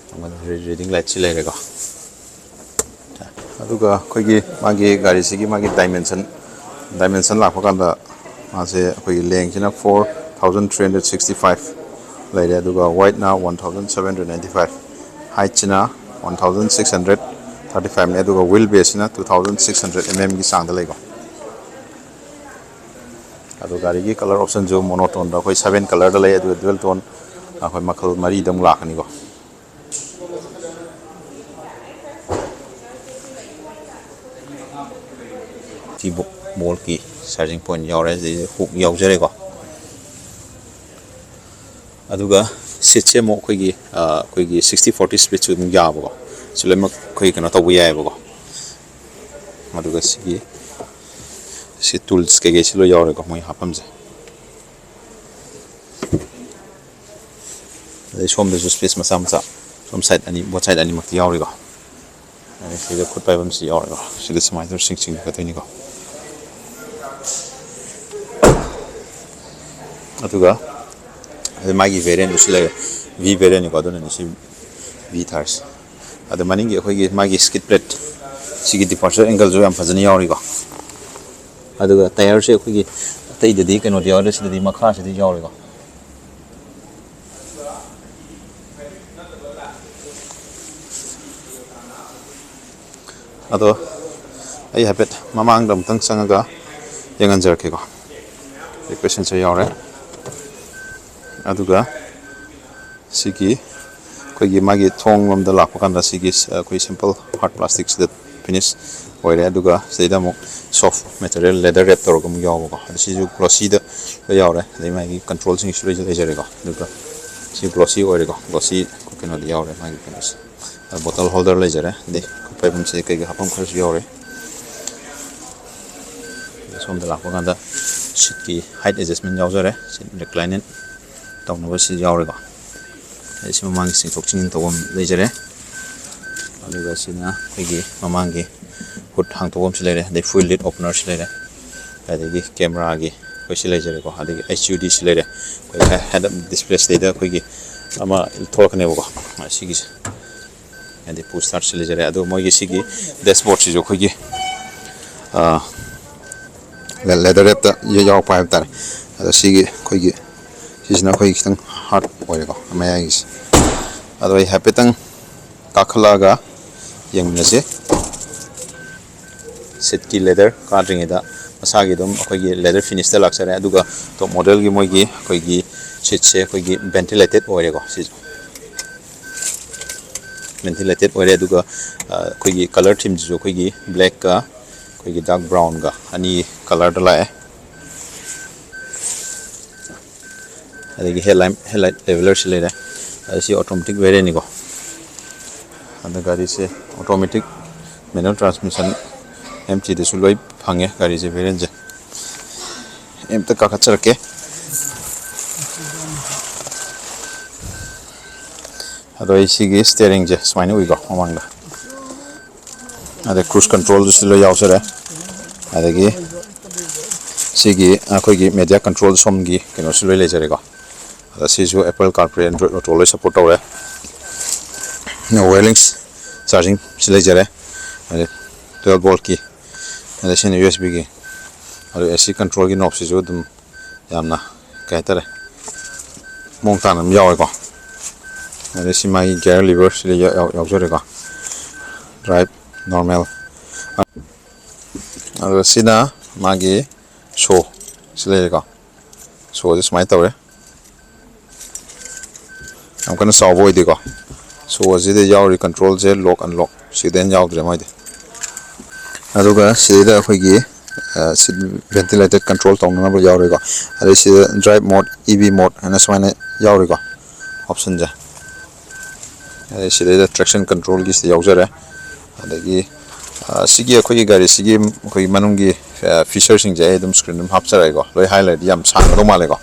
Reading lightꯁꯤ ꯂꯩꯔꯦꯀꯣ꯫ ꯑꯗꯨꯒ ꯑꯩꯈꯣꯏꯒꯤ ꯃꯥꯒꯤ ꯒꯥꯔꯤꯁꯤꯒꯤ ꯃꯥꯒꯤ dimension, dimension ꯂꯥꯛꯄ ꯀꯥꯟꯗ ꯃꯥꯁꯦ ꯑꯩꯈꯣꯏꯒꯤ lengthꯁꯤꯅ four thousand three hundred sixty five ꯂꯩꯔꯦ, ꯑꯗꯨꯒ widthꯅ one thousand seven hundred ninety five, heightꯁꯤꯅ one thousand six hundred thirty fiveꯅꯤ, ꯑꯗꯨꯒ wheel baseꯁꯤꯅ two thousand six hundred mmꯒꯤ ꯆꯥꯡꯗ ꯂꯩꯀꯣ꯫ ꯑꯗꯣ ꯒꯥꯔꯤꯒꯤ colour optionꯁꯨ monotoneꯗ ꯑꯩꯈꯣꯏ seven colourꯗ ꯂꯩ, ꯑꯗꯨꯒ dual tone ꯑꯩꯈꯣꯏ ꯃꯈꯜ ꯃꯔꯤꯗ ꯑꯃꯨꯛ ꯂꯥꯛꯀꯅꯤꯀꯣ꯫ ꯁꯤ ꯕꯣꯜꯀꯤ charging point ꯌꯥꯎꯔꯦ, ꯑꯗꯩꯗꯤ hook ꯌꯥꯎꯖꯔꯦꯀꯣ꯫ ꯑꯗꯨꯒ seatꯁꯦ ꯑꯃꯨꯛ ꯑꯩꯈꯣꯏꯒꯤ, ꯑ, ꯑꯩꯈꯣꯏꯒꯤ sixty forty splitꯁꯨ ꯑꯗꯨꯝ ꯌꯥꯕꯀꯣ꯫ ꯁꯤ ꯂꯣꯏꯅꯃꯛ ꯑꯩꯈꯣꯏ ꯀꯩꯅꯣ ꯇꯧꯕ ꯌꯥꯏꯑꯕꯀꯣ꯫ ꯑꯗꯨꯒ ꯁꯤꯒꯤ, ꯁꯤ tools ꯀꯩꯀꯩꯁꯤ ꯂꯣꯏ ꯌꯥꯎꯔꯦꯀꯣ, ꯃꯣꯏ ꯍꯥꯞꯐꯝꯁꯦ꯫ ꯑꯗꯩ ꯁꯣꯝꯗꯁꯨ ꯁ꯭ꯄꯦꯁ ꯃꯆꯥ ꯃꯆꯥ, ꯁꯣꯝ ꯁꯥꯏꯠ ꯑꯅꯤ, ꯕꯣꯠ ꯁꯥꯏꯠ ꯑꯅꯤꯃꯛꯇ ꯌꯥꯎꯔꯤꯀꯣ꯫ ꯑꯗꯩ ꯁꯤꯗ ꯈꯨꯠ ꯄꯥꯏꯐꯝꯁꯤ ꯌꯥꯎꯔꯤꯀꯣ꯫ ꯁꯤꯗ ꯁꯨꯃꯥꯏꯅ ꯇꯧꯔ ꯆꯤꯡ ꯆꯤꯡꯒꯗꯣꯏꯅꯤꯀꯣ꯫ ꯑꯗꯨꯒ ꯑꯗꯩ ꯃꯥꯒꯤ ꯚꯦꯔꯤꯌꯦꯟꯁꯨ ꯂꯩꯔꯦ, ꯚꯤ ꯚꯦꯔꯤꯌꯦꯟꯅꯤꯀꯣ, ꯑꯗꯨꯅꯅꯤ ꯁꯤ ꯚꯤ ꯊꯥꯔꯤꯁꯦ꯫ ꯑꯗ ꯃꯅꯤꯡꯒꯤ ꯑꯩꯈꯣꯏꯒꯤ ꯃꯥꯒꯤ ꯁ꯭ꯀꯤꯠ ꯄ꯭ꯂꯦꯠ, ꯁꯤꯒꯤ ꯗꯤꯄꯥꯔꯆꯔ ꯑꯦꯡꯒꯜꯁꯨ ꯌꯥꯝ ꯐꯖꯅ ꯌꯥꯎꯔꯤꯀꯣ꯫ ꯑꯗꯨꯒ ꯇꯥꯌꯔꯁꯦ ꯑꯩꯈꯣꯏꯒꯤ ꯑꯇꯩꯗꯗꯤ ꯀꯩꯅꯣꯗꯤ ꯌꯥꯎꯗꯦ, ꯁꯤꯗꯗꯤ ꯃꯈꯥꯁꯤꯗ ꯌꯥꯎꯔꯤꯀꯣ꯫ ꯑꯗꯣ ꯑꯩ ꯍꯥꯏꯐꯦꯠ ꯃꯃꯥꯡꯗ ꯑꯃꯨꯛꯇꯪ ꯆꯪꯉꯒ ꯌꯦꯡꯍꯟꯖꯔꯛꯀꯦꯀꯣ꯫ ꯄꯦꯁꯦꯟꯖꯔ ꯌꯥꯎꯔꯦ꯫ ꯑꯗꯨꯒ ꯁꯤꯒꯤ ꯑꯩꯈꯣꯏꯒꯤ ꯃꯥꯒꯤ ꯊꯣꯡ ꯂꯣꯝꯗ ꯂꯥꯛꯄ ꯀꯥꯟꯗ ꯁꯤꯒꯤ ꯑꯩꯈꯣꯏ ꯁꯤꯝꯄꯜ ꯍꯥꯔꯠ ꯄ꯭ꯂꯥꯁꯇꯤꯛꯁꯤꯗ ꯐꯤꯅꯤꯁ ꯑꯣꯏꯔꯦ꯫ ꯑꯗꯨꯒ ꯁꯤꯗꯩꯗ ꯑꯃꯨꯛ ꯁꯣꯐ ꯃꯦꯇꯔꯤꯌꯦꯜ ꯂꯦꯗꯔ ꯔꯦꯞ ꯇꯧꯔꯒ ꯑꯃꯨꯛ ꯌꯥꯎꯕꯀꯣ꯫ ꯑꯗ ꯁꯤꯁꯨ ꯒ꯭ꯂꯣꯁꯤꯗ ꯂꯣꯏ ꯌꯥꯎꯔꯦ꯫ ꯑꯗꯩ ꯃꯥꯒꯤ ꯀꯟꯇ꯭ꯔꯣꯜꯁꯤꯡꯁꯨ ꯂꯣꯏ ꯂꯩꯖꯔꯦꯀꯣ꯫ ꯑꯗꯨꯒ ꯁꯤ ꯒ꯭ꯂꯣꯁꯤ ꯑꯣꯏꯔꯦꯀꯣ꯫ ꯒ꯭ꯂꯣꯁꯤ ꯀꯩꯅꯣꯗꯤ ꯌꯥꯎꯔꯦ ꯃꯥꯒꯤ ꯀꯩꯅꯣꯁꯦ꯫ ꯕꯣꯇꯜ ꯍꯣꯜꯗꯔ ꯂꯩꯖꯔꯦ꯫ ꯑꯗꯩ ꯈꯨꯠ ꯄꯥꯏꯐꯝꯁꯦ ꯀꯩꯀꯩ ꯍꯥꯞꯐꯝ ꯈꯔꯁꯨ ꯌꯥꯎꯔꯦ꯫ ꯁꯣꯝꯗ ꯂꯥꯛꯄ ꯀꯥꯟꯗ ꯁꯤꯠꯀꯤ ꯍꯥꯏꯠ ꯑꯦꯗꯖꯁꯃꯦꯟ ꯌꯥꯎꯖꯔꯦ꯫ ꯁꯤꯠ ꯔꯤꯀ꯭ꯂꯥꯏꯅꯤꯡ ꯇꯧꯅꯕ ꯁꯤ ꯌꯥꯎꯔꯦꯀꯣ꯫ ꯑꯗꯩ ꯁꯤ ꯃꯃꯥꯡꯒꯤ ꯆꯤꯡꯊꯣꯛ ꯆꯤꯡꯁꯤꯟ ꯇꯧꯐꯝ ꯂꯩꯖꯔꯦ꯫ ꯑꯗꯨꯒ ꯁꯤꯅ ꯑꯩꯈꯣꯏꯒꯤ ꯃꯃꯥꯡꯒꯤ ꯍꯨꯠ ꯍꯥꯡꯗꯣꯛꯐꯝꯁꯨ ꯂꯩꯔꯦ꯫ ꯑꯗꯩ ꯐꯨꯜ ꯂꯤꯠ ꯑꯣꯄꯅꯔꯁꯨ ꯂꯩꯔꯦ꯫ ꯑꯗꯒꯤ ꯀꯦꯃꯦꯔꯥꯒꯤ ꯑꯩꯈꯣꯏ ꯁꯤ ꯂꯩꯖꯔꯦꯀꯣ꯫ ꯑꯗꯒꯤ ꯑꯩꯆ ꯌꯨ ꯗꯤ ꯁꯤ ꯂꯩꯔꯦ꯫ ꯑꯩꯈꯣꯏ ꯍꯦꯗ ꯑꯞ ꯗꯤꯁꯄ꯭ꯂꯦ ꯁꯤꯗꯩꯗ ꯑꯩꯈꯣꯏꯒꯤ ꯑꯃ ꯊꯣꯛꯂꯛꯀꯅꯦꯕꯀꯣ꯫ ꯁꯤꯒꯤꯁꯦ ꯍꯥꯏꯗꯤ ꯄꯨꯁ ꯁ꯭ꯇꯥꯔꯠꯁꯤ ꯂꯩꯖꯔꯦ꯫ ꯑꯗꯣ ꯃꯣꯏꯒꯤ ꯁꯤꯒꯤ ꯗꯦꯁꯕꯣꯔꯗꯁꯤꯁꯨ ꯑꯩꯈꯣꯏꯒꯤ ꯂꯦꯗꯔ ꯔꯦꯞꯇ ꯌꯥꯎꯔꯛꯄ ꯍꯥꯏꯕ ꯇꯥꯔꯦ꯫ ꯑꯗꯣ ꯁꯤꯒꯤ ꯑꯩꯈꯣꯏꯒꯤ ꯁꯤꯁꯤꯅ ꯑꯩꯈꯣꯏꯒꯤ ꯈꯤꯇꯪ ꯍꯥꯔꯠ ꯑꯣꯏꯔꯦꯀꯣ, ꯃꯌꯥꯏꯒꯤꯁꯦ꯫ ꯑꯗꯣ ꯑꯩ ꯍꯥꯏꯐꯦꯠꯇꯪ ꯀꯥꯈꯠꯂꯛꯑꯒ ꯌꯦꯡꯃꯤꯟꯅꯁꯤ꯫ ꯁꯤꯠꯀꯤ ꯂꯦꯗꯔ ꯀꯥꯗ꯭ꯔꯤꯉꯩꯗ ꯃꯁꯥꯒꯤ ꯑꯗꯨꯝ ꯑꯩꯈꯣꯏꯒꯤ ꯂꯦꯗꯔ ꯐꯤꯅꯤꯁꯇ ꯂꯥꯛꯆꯔꯦ꯫ ꯑꯗꯨꯒ ꯇꯣꯞ ꯃꯣꯗꯦꯜꯒꯤ ꯃꯣꯏꯒꯤ ꯑꯩꯈꯣꯏꯒꯤ ꯁꯤꯠꯁꯦ ꯑꯩꯈꯣꯏꯒꯤ ꯚꯦꯟꯇꯤꯂꯦꯇꯦꯠ ꯑꯣꯏꯔꯦꯀꯣ꯫ ꯁꯤꯁꯨ ꯚꯦꯟꯇꯤꯂꯦꯇꯦꯠ ꯑꯣꯏꯔꯦ꯫ ꯑꯗꯨꯒ ꯑ, ꯑꯩꯈꯣꯏꯒꯤ ꯀꯂꯔ ꯊꯤꯝꯁꯤꯁꯨ ꯑꯩꯈꯣꯏꯒꯤ ꯕ꯭ꯂꯦꯛꯀ ꯑꯩꯈꯣꯏꯒꯤ ꯗꯥꯔꯛ ꯕ꯭ꯔꯥꯎꯟꯒ ꯑꯅꯤ ꯀꯂꯔꯗ ꯂꯥꯛꯑꯦ꯫ ꯑꯗꯒꯤ ꯍꯦꯠꯂꯥꯏꯠ ꯍꯦꯠꯂꯥꯏꯠ ꯂꯦꯕꯦꯂꯔꯁꯤ ꯂꯩꯔꯦ꯫ ꯑꯗ ꯁꯤ ꯑꯣꯇꯣꯃꯦꯇꯤꯛ ꯚꯦꯔꯤꯌꯟꯅꯤꯀꯣ꯫ ꯑꯗ ꯒꯥꯔꯤꯁꯦ ꯑꯣꯇꯣꯃꯦꯇꯤꯛ, ꯃꯦꯅꯨꯋꯦꯜ ꯇ꯭ꯔꯥꯟꯁꯃꯤꯁꯟ, ꯑꯦꯝ ꯇꯤꯗꯁꯨ ꯂꯣꯏ ꯐꯪꯉꯦ ꯒꯥꯔꯤꯁꯦ, ꯚꯦꯔꯤꯌꯟꯁꯦ꯫ ꯑꯩ ꯑꯝꯇ ꯀꯥꯈꯠꯆꯔꯛꯀꯦ꯫ ꯑꯗꯣ ꯑꯩ ꯁꯤꯒꯤ ꯁ꯭ꯇꯤꯌꯔꯤꯡꯁꯦ ꯁꯨꯃꯥꯏꯅ ꯎꯏꯀꯣ ꯃꯃꯥꯡꯗ꯫ ꯑꯗꯩ ꯀ꯭ꯔꯨꯖ ꯀꯟꯇ꯭ꯔꯣꯜꯗꯨꯁꯨ ꯂꯣꯏ ꯌꯥꯎꯖꯔꯦ꯫ ꯑꯗꯒꯤ ꯁꯤꯒꯤ ꯑꯩꯈꯣꯏꯒꯤ ꯃꯦꯗꯤꯌꯥ ꯀꯟꯇ꯭ꯔꯣꯜ ꯁꯣꯝꯒꯤ ꯀꯩꯅꯣꯁꯨ ꯂꯣꯏ ꯂꯩꯖꯔꯦꯀꯣ꯫ ꯑꯗ ꯁꯤꯁꯨ Apple CarPlay, Android Auto ꯂꯣꯏ ꯁꯞꯄꯣꯔꯠ ꯇꯧꯔꯦ꯫ ꯋꯥꯌꯔꯂꯤꯡꯁ ꯆꯥꯔꯖꯤꯡꯁꯤ ꯂꯩꯖꯔꯦ꯫ ꯑꯗꯩ ꯇ꯭ꯋꯦꯜꯞ ꯚꯣꯜꯠꯀꯤ, ꯑꯗꯩ ꯁꯤꯅ ꯌꯨ ꯑꯦꯁ ꯕꯤꯒꯤ꯫ ꯑꯗꯨ ꯑꯦ ꯁꯤ ꯀꯟꯇ꯭ꯔꯣꯜꯒꯤ ꯅꯣꯞꯁꯤꯁꯨ ꯑꯗꯨꯝ ꯌꯥꯝꯅ, ꯀꯩ ꯍꯥꯏꯇꯥꯔꯦ, ꯃꯑꯣꯡ ꯇꯥꯅ ꯑꯗꯨꯝ ꯌꯥꯎꯋꯦꯀꯣ꯫ ꯑꯗꯩ ꯁꯤ ꯃꯥꯒꯤ ꯒꯤꯌꯔ ꯂꯤꯚꯔꯁꯤꯗ ꯌꯥꯎ-, ꯌꯥꯎ-, ꯌꯥꯎꯖꯔꯦꯀꯣ꯫ Drive, normal. ꯑꯗꯨꯒ ꯁꯤꯅ ꯃꯥꯒꯤ ꯁꯣ ꯁꯤ ꯂꯩꯔꯦꯀꯣ꯫ ꯁꯣꯁꯦ ꯁꯨꯃꯥꯏꯅ ꯇꯧꯔꯦ꯫ ꯌꯥꯝ ꯀꯟꯅ ꯆꯥꯎꯕ ꯑꯣꯏꯗꯦꯀꯣ꯫ ꯁꯣ ꯑꯁꯤꯗ ꯌꯥꯎꯔꯤ ꯀꯟꯇ꯭ꯔꯣꯜꯁꯦ ꯂꯣꯛ ꯑꯟꯂꯣꯛ ꯁꯤꯗ ꯍꯦꯟꯅ ꯌꯥꯎꯗ꯭ꯔꯦ ꯃꯣꯏꯗꯤ꯫ ꯑꯗꯨꯒ ꯁꯤꯗꯩꯗ ꯑꯩꯈꯣꯏꯒꯤ, ꯑ, ꯁꯤ ꯚꯦꯟꯇꯤꯂꯦꯇꯦꯠ ꯀꯟꯇ꯭ꯔꯣꯜ ꯇꯧꯅꯅꯕ ꯌꯥꯎꯔꯤꯀꯣ꯫ ꯑꯗꯩ ꯁꯤꯗ ꯗ꯭ꯔꯥꯏꯚ ꯃꯣꯠ, ꯏ ꯚꯤ ꯃꯣꯠ ꯍꯥꯏꯅ ꯁꯨꯃꯥꯏꯅ ꯌꯥꯎꯔꯤꯀꯣ ꯑꯣꯞꯁꯟꯁꯦ꯫ ꯑꯗꯩ ꯁꯤꯗꯩꯗ ꯇ꯭ꯔꯦꯛꯁꯟ ꯀꯟꯇ꯭ꯔꯣꯜꯒꯤꯁꯤꯗ ꯌꯥꯎꯖꯔꯦ꯫ ꯑꯗꯒꯤ, ꯑ, ꯁꯤꯒꯤ ꯑꯩꯈꯣꯏꯒꯤ ꯒꯥꯔꯤꯁꯤꯒꯤ ꯑꯩꯈꯣꯏꯒꯤ ꯃꯅꯨꯡꯒꯤ, ꯑ, ꯐꯤꯆꯔꯁꯤꯡꯁꯦ ꯑꯩ ꯑꯗꯨꯝ ꯁ꯭ꯀ꯭ꯔꯤꯟ ꯑꯗꯨꯝ ꯍꯥꯞꯆꯔꯛꯑꯦꯀꯣ꯫ ꯂꯣꯏ ꯍꯥꯏꯂꯥꯏꯠꯇꯤ ꯌꯥꯝ ꯁꯥꯡꯒꯗꯧ ꯃꯥꯜꯂꯦꯀꯣ꯫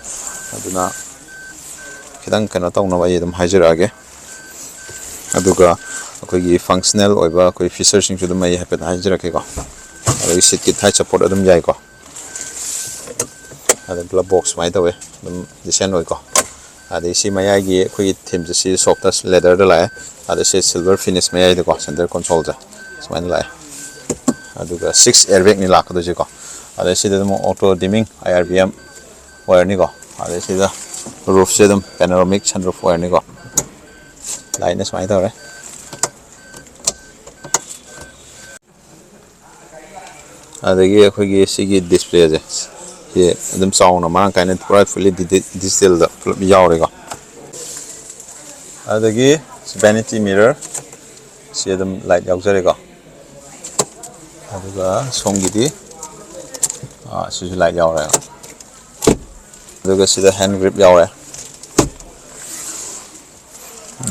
ꯑꯗꯨꯅ ꯈꯤꯇꯪ ꯀꯩꯅꯣ ꯇꯧꯅꯕ ꯑꯩ ꯑꯗꯨꯝ ꯍꯥꯏꯖꯔꯛꯑꯒꯦ꯫ ꯑꯗꯨꯒ ꯑꯩꯈꯣꯏꯒꯤ ꯐꯪꯁꯅꯦꯜ ꯑꯣꯏꯕ ꯑꯩꯈꯣꯏ ꯐꯤꯆꯔꯁꯤꯡꯁꯨ ꯑꯗꯨꯝ ꯑꯩ ꯍꯥꯏꯐꯦꯠ ꯍꯥꯏꯖꯔꯛꯀꯦꯀꯣ꯫ ꯑꯗꯒꯤ ꯁꯤꯠꯀꯤ ꯊꯥꯏꯠ ꯁꯞꯄꯣꯔꯠ ꯑꯗꯨꯝ ꯌꯥꯏꯀꯣ꯫ ꯑꯗ ꯒ꯭ꯂꯞ ꯕꯣꯛꯁ ꯁꯨꯃꯥꯏꯅ ꯇꯧꯋꯦ, ꯑꯗꯨꯝ ꯗꯤꯁꯦꯟ ꯑꯣꯏꯀꯣ꯫ ꯑꯗꯩ ꯁꯤ ꯃꯌꯥꯏꯒꯤ ꯑꯩꯈꯣꯏꯒꯤ ꯊꯤꯝꯁꯦ, ꯁꯤ ꯁꯣꯐꯇ ꯂꯦꯗꯔꯗ ꯂꯥꯛꯑꯦ꯫ ꯑꯗ ꯁꯤ ꯁꯤꯜꯚꯔ ꯐꯤꯅꯤꯁ ꯃꯌꯥꯏꯗꯀꯣ, ꯁꯦꯟꯇꯔ ꯀꯣꯟꯁꯣꯜꯁꯦ ꯁꯨꯃꯥꯏꯅ ꯂꯥꯛꯑꯦ꯫ ꯑꯗꯨꯒ ꯁꯤꯛꯁ ꯑꯦꯌꯔꯕꯦꯒꯅꯤ ꯂꯥꯛꯀꯗꯣꯏꯁꯦꯀꯣ꯫ ꯑꯗꯩ ꯁꯤꯗ ꯑꯗꯨꯝ ꯑꯣꯇꯣ ꯗꯤꯃꯤꯡ, ꯑꯥꯏ ꯑꯥꯔ ꯕꯤ ꯑꯦꯝ ꯑꯣꯏꯔꯅꯤꯀꯣ꯫ ꯑꯗꯩ ꯁꯤꯗ ꯔꯨꯐꯁꯦ ꯑꯗꯨꯝ ꯄꯦꯅꯣꯔꯥꯃꯤꯛ ꯁꯟꯔꯨꯐ ꯑꯣꯏꯔꯅꯤꯀꯣ꯫ ꯂꯥꯏꯠꯅ ꯁꯨꯃꯥꯏꯅ ꯇꯧꯔꯦ꯫ ꯑꯗꯒꯤ ꯑꯩꯈꯣꯏꯒꯤ ꯁꯤꯒꯤ ꯗꯤꯁꯄ꯭ꯂꯦꯁꯦ, ꯁꯤ ꯑꯗꯨꯝ ꯆꯥꯎꯅ ꯃꯔꯥꯡ ꯀꯥꯏꯅ ꯄꯨꯔꯥ ꯐꯨꯜꯂꯤ ꯗꯤꯖꯤꯇꯦꯜꯗ ꯄꯨꯂꯞ ꯌꯥꯎꯔꯦꯀꯣ꯫ ꯑꯗꯒꯤ ꯚꯦꯅꯤꯇꯤ ꯃꯤꯔꯔ, ꯁꯤ ꯑꯗꯨꯝ ꯂꯥꯏꯠ ꯌꯥꯎꯖꯔꯦꯀꯣ꯫ ꯑꯗꯨꯒ ꯁꯣꯝꯒꯤꯗꯤ, ꯑꯥ, ꯁꯤꯁꯨ ꯂꯥꯏꯠ ꯌꯥꯎꯔꯦ꯫ ꯑꯗꯨꯒ ꯁꯤꯗ ꯍꯦꯟ ꯒ꯭ꯔꯤꯞ ꯌꯥꯎꯔꯦ꯫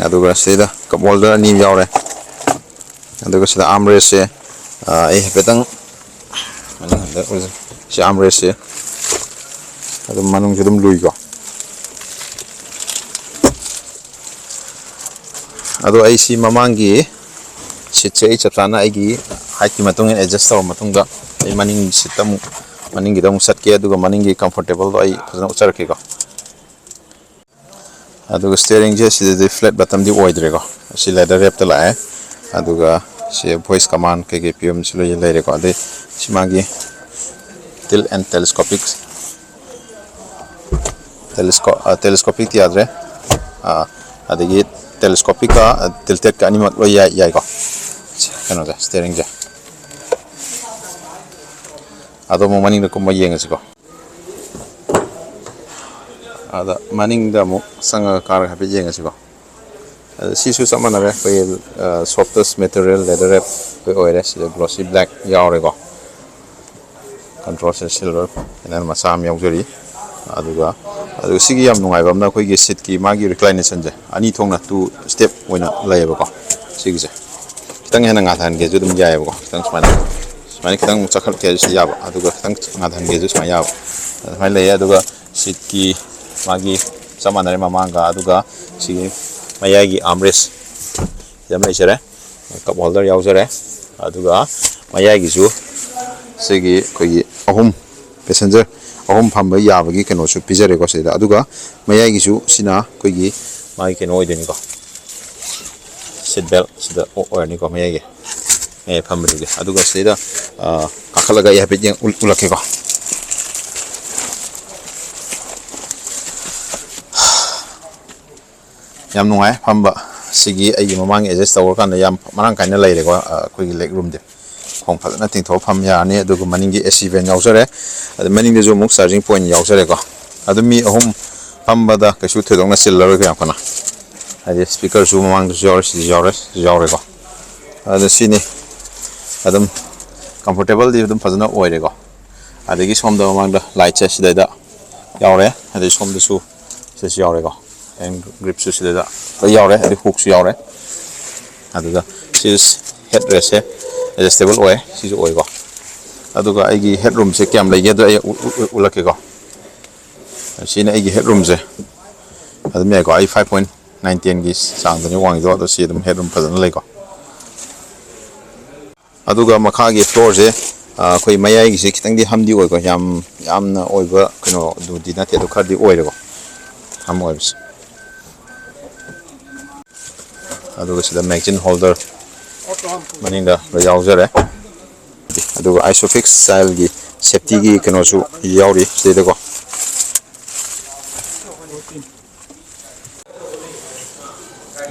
ꯑꯗꯨꯒ ꯁꯤꯗ ꯀꯞ ꯍꯣꯜꯗꯔ ꯑꯅꯤ ꯌꯥꯎꯔꯦ꯫ ꯑꯗꯨꯒ ꯁꯤꯗ ꯑꯥꯔꯝ ꯔꯦꯁꯁꯦ, ꯑꯥ, ꯑꯩ ꯍꯥꯏꯐꯦꯠꯇꯪ ꯃꯅꯤꯡ ꯍꯟꯗ ꯎꯠꯂꯁꯤ꯫ ꯁꯤ ꯑꯥꯔꯝ ꯔꯦꯁꯁꯦ ꯑꯗꯨꯝ ꯃꯅꯨꯡꯁꯨ ꯑꯗꯨꯝ ꯂꯨꯏꯀꯣ꯫ ꯑꯗꯣ ꯑꯩ ꯁꯤ ꯃꯃꯥꯡꯒꯤ ꯁꯤꯠꯁꯦ ꯑꯩ ꯆꯞ ꯆꯥꯅ ꯑꯩꯒꯤ ꯍꯥꯏꯠꯀꯤ ꯃꯇꯨꯡ ꯏꯟꯅ ꯑꯦꯗꯖꯁ ꯇꯧꯔ ꯃꯇꯨꯡꯗ ꯑꯩ ꯃꯅꯤꯡ ꯁꯤꯠꯇ ꯑꯃꯨꯛ, ꯃꯅꯤꯡꯒꯤꯗ ꯑꯃꯨꯛ ꯆꯠꯀꯦ, ꯑꯗꯨꯒ ꯃꯅꯤꯡꯒꯤ ꯀꯝꯐꯣꯔꯇꯦꯕꯜꯗꯣ ꯑꯩ ꯐꯖꯅ ꯎꯠꯆꯔꯛꯀꯦꯀꯣ꯫ ꯑꯗꯨꯒ ꯁ꯭ꯇꯤꯌꯔꯤꯡꯁꯦ ꯁꯤꯗꯗꯤ ꯐ꯭ꯂꯦꯠ ꯕꯇꯝꯗꯤ ꯑꯣꯏꯗ꯭ꯔꯦꯀꯣ, ꯑꯁꯤ ꯂꯦꯗꯔ ꯔꯦꯞꯇ ꯂꯥꯛꯑꯦ꯫ ꯑꯗꯨꯒ ꯁꯤ ꯚꯣꯏꯁ ꯀꯃꯥꯟ ꯀꯩꯀꯩ ꯄꯤꯕꯝꯁꯨ ꯂꯣꯏ ꯂꯩꯔꯦꯀꯣ꯫ ꯑꯗꯩ ꯁꯤ ꯃꯥꯒꯤ ꯇꯤꯜ ꯑꯦꯟ ꯇꯦꯂꯦꯁꯀꯣꯄꯤꯛ, ꯇꯦꯂꯦꯁꯀꯣ-, ꯑ, ꯇꯦꯂꯦꯁꯀꯣꯄꯤꯛꯇꯤ ꯌꯥꯗ꯭ꯔꯦ꯫ ꯑ, ꯑꯗꯒꯤ ꯇꯦꯂꯦꯁꯀꯣꯄꯤꯛꯀ, ꯑ, ꯇꯤꯜꯇꯦꯠꯀ ꯑꯅꯤꯃꯛ ꯂꯣꯏ ꯌꯥꯏ, ꯌꯥꯏꯀꯣ꯫ ꯀꯩꯅꯣꯁꯦ, ꯁ꯭ꯇꯤꯌꯔꯤꯡꯁꯦ꯫ ꯑꯗꯣ ꯑꯃꯨꯛ ꯃꯅꯤꯡꯗ ꯀꯨꯝꯕ ꯌꯦꯡꯉꯁꯤꯀꯣ꯫ ꯑꯗ ꯃꯅꯤꯡꯗ ꯑꯃꯨꯛ ꯆꯪꯉꯒ ꯀꯥꯔꯒ ꯍꯥꯏꯐꯦꯠ ꯌꯦꯡꯉꯁꯤꯀꯣ꯫ ꯑꯗ ꯁꯤꯁꯨ ꯆꯞ ꯃꯥꯟꯅꯔꯦ, ꯑꯩꯈꯣꯏꯒꯤ, ꯑ, softest material leather wrap ꯑꯩꯈꯣꯏ ꯑꯣꯏꯔꯦ꯫ ꯁꯤꯗ glossy black ꯌꯥꯎꯔꯦꯀꯣ꯫ ꯀꯟꯇ꯭ꯔꯣꯜꯁꯦ silver panel ꯃꯆꯥ ꯑꯃ ꯌꯥꯎꯖꯔꯤ꯫ ꯑꯗꯨꯒ, ꯑꯗꯨꯒ ꯁꯤꯒꯤ ꯌꯥꯝ ꯅꯨꯡꯉꯥꯏꯕ ꯑꯃꯅ, ꯑꯩꯈꯣꯏꯒꯤ ꯁꯤꯠꯀꯤ ꯃꯥꯒꯤ ꯔꯤꯀ꯭ꯂꯥꯏꯅꯦꯁꯟꯁꯦ ꯑꯅꯤ ꯊꯣꯛꯅ, two step ꯑꯣꯏꯅ ꯂꯩꯌꯦꯕꯀꯣ꯫ ꯁꯤꯒꯤꯁꯦ ꯈꯤꯇꯪ ꯍꯦꯟꯅ ꯉꯥꯊꯍꯟꯒꯦꯁꯨ ꯑꯗꯨꯝ ꯌꯥꯏꯑꯕꯀꯣ꯫ ꯈꯤꯇꯪ ꯁꯨꯃꯥꯏꯅ, ꯁꯨꯃꯥꯏꯅ ꯈꯤꯇꯪ ꯆꯈꯠꯀꯦꯁꯨ ꯌꯥꯕ, ꯑꯗꯨꯒ ꯈꯤꯇꯪ ꯉꯥꯊꯍꯟꯒꯦꯁꯨ ꯁꯨꯃꯥꯏꯅ ꯌꯥꯕ, ꯑꯗꯨꯃꯥꯏꯅ ꯂꯩꯌꯦ꯫ ꯑꯗꯨꯒ ꯁꯤꯠꯀꯤ ꯃꯥꯒꯤ ꯆꯞ ꯃꯥꯟꯅꯔꯦ ꯃꯃꯥꯡꯒ꯫ ꯑꯗꯨꯒ ꯁꯤꯒꯤ ꯃꯌꯥꯏꯒꯤ armrest ꯁꯤꯗ ꯑꯃ ꯂꯩꯖꯔꯦ, cup holder ꯌꯥꯎꯖꯔꯦ꯫ ꯑꯗꯨꯒ ꯃꯌꯥꯏꯒꯤꯁꯨ ꯁꯤꯒꯤ ꯑꯩꯈꯣꯏꯒꯤ ꯑꯍꯨꯝ, passenger ꯑꯍꯨꯝ ꯐꯝꯕ ꯌꯥꯕꯒꯤ ꯀꯩꯅꯣꯁꯨ ꯄꯤꯖꯔꯦꯀꯣ ꯁꯤꯗ꯫ ꯑꯗꯨꯒ ꯃꯌꯥꯏꯒꯤꯁꯨ ꯁꯤꯅ ꯑꯩꯈꯣꯏꯒꯤ ꯃꯥꯒꯤ ꯀꯩꯅꯣ ꯑꯣꯏꯗꯣꯏꯅꯤꯀꯣ, seat belt ꯁꯤꯗ ꯑꯣꯏꯔꯅꯤꯀꯣ ꯃꯌꯥꯏꯒꯤ, ꯃꯌꯥꯏ ꯐꯝꯕꯗꯨꯒꯤ꯫ ꯑꯗꯨꯒ ꯁꯤꯗ, ꯑ, ꯀꯥꯈꯠꯂꯒ ꯑꯩ ꯍꯥꯏꯐꯦꯠ ꯌꯦꯡ-, ꯎꯠ-, ꯎꯠꯂꯛꯀꯦꯀꯣ꯫ ꯌꯥꯝ ꯅꯨꯡꯉꯥꯏ ꯐꯝꯕ꯫ ꯁꯤꯒꯤ ꯑꯩꯒꯤ ꯃꯃꯥꯡꯒꯤ adjust ꯇꯧꯔꯀꯥꯟꯗ ꯌꯥꯝ ꯃꯔꯥꯡ ꯀꯥꯏꯅ ꯂꯩꯔꯦꯀꯣ, ꯑ, ꯑꯩꯈꯣꯏꯒꯤ leg roomꯗꯤ꯫ ꯈꯣꯡ ꯐꯖꯅ ꯇꯤꯡꯊꯣꯛꯑ ꯐꯝ ꯌꯥꯔꯅꯤ꯫ ꯑꯗꯨꯒ ꯃꯅꯤꯡꯒꯤ AC vent ꯌꯥꯎꯖꯔꯦ꯫ ꯑꯗ ꯃꯅꯤꯡꯗꯁꯨ ꯑꯃꯨꯛ charging point ꯌꯥꯎꯖꯔꯦꯀꯣ꯫ ꯑꯗꯨ ꯃꯤ ꯑꯍꯨꯝ ꯐꯝꯕꯗ ꯀꯩꯁꯨ ꯊꯣꯏꯗꯣꯛꯅ ꯆꯤꯜꯂꯔꯣꯏ ꯌꯥꯝ ꯀꯟꯅ꯫ ꯍꯥꯏꯗꯤ speakerꯁꯨ ꯃꯃꯥꯡꯗꯁꯨ ꯌꯥꯎꯔꯦ, ꯁꯤꯗꯁꯨ ꯌꯥꯎꯔꯦ, ꯁꯤꯁꯨ ꯌꯥꯎꯔꯦꯀꯣ꯫ ꯑꯗ ꯁꯤꯅꯤ꯫ ꯑꯗꯨꯝ comfortableꯗꯤ ꯑꯗꯨꯝ ꯐꯖꯅ ꯑꯣꯏꯔꯦꯀꯣ꯫ ꯑꯗꯒꯤ ꯁꯣꯝꯗ ꯃꯃꯥꯡꯗ lightꯁꯦ ꯁꯤꯗꯩꯗ ꯌꯥꯎꯔꯦ꯫ ꯑꯗꯩ ꯁꯣꯝꯗꯁꯨ ꯁꯤꯗꯁꯨ ꯌꯥꯎꯔꯦꯀꯣ꯫ Hand gripꯁꯨ ꯁꯤꯗꯩꯗ ꯂꯣꯏ ꯌꯥꯎꯔꯦ꯫ ꯑꯗꯩ hookꯁꯨ ꯌꯥꯎꯔꯦ꯫ ꯑꯗꯨꯒ ꯁꯤ headrestꯁꯦ adjustable ꯑꯣꯏ, ꯁꯤꯁꯨ ꯑꯣꯏꯀꯣ꯫ ꯑꯗꯨꯒ ꯑꯩꯒꯤ headroomꯁꯦ ꯀꯌꯥꯝ ꯂꯩꯒꯦꯗꯣ ꯑꯩ ꯎ-, ꯎ-, ꯎ-, ꯎꯠꯂꯛꯀꯦꯀꯣ꯫ ꯁꯤꯅ ꯑꯩꯒꯤ headroomꯁꯦ꯫ ꯑꯗꯨꯝ ꯌꯥꯏꯀꯣ꯫ ꯑꯩ five point ꯅꯥꯏꯟ ꯇꯦꯟꯒꯤ ꯆꯥꯡꯗꯅꯤ ꯋꯥꯡꯉꯤꯗꯣ꯫ ꯑꯗꯣ ꯁꯤ ꯑꯗꯨꯝ ꯍꯦꯗ ꯔꯨꯝ ꯐꯖꯅ ꯂꯩꯀꯣ꯫ ꯑꯗꯨꯒ ꯃꯈꯥꯒꯤ ꯐ꯭ꯂꯣꯔꯁꯦ, ꯑ, ꯑꯩꯈꯣꯏ ꯃꯌꯥꯏꯒꯤꯁꯦ ꯈꯤꯇꯪꯗꯤ ꯍꯝꯗꯤ ꯑꯣꯏꯀꯣ, ꯌꯥꯝ ꯌꯥꯝꯅ ꯑꯣꯏꯕ ꯀꯩꯅꯣꯗꯨꯗꯤ ꯅꯠꯇꯦ, ꯑꯗꯨ ꯈꯔꯗꯤ ꯑꯣꯏꯔꯦꯀꯣ, ꯍꯝ ꯑꯣꯏꯕꯁꯦ꯫ ꯑꯗꯨꯒ ꯁꯤꯗ ꯃꯦꯒꯖꯤꯟ ꯍꯣꯜꯗꯔ ꯃꯅꯤꯡꯗ ꯂꯣꯏ ꯌꯥꯎꯖꯔꯦ꯫ ꯑꯗꯨꯒ ꯑꯥꯏꯁꯣꯐꯤꯛꯁ ꯁ꯭ꯇꯥꯏꯜꯒꯤ ꯁꯦꯐꯇꯤꯒꯤ ꯀꯩꯅꯣꯁꯨ ꯌꯥꯎꯔꯤ ꯁꯤꯗꯀꯣ꯫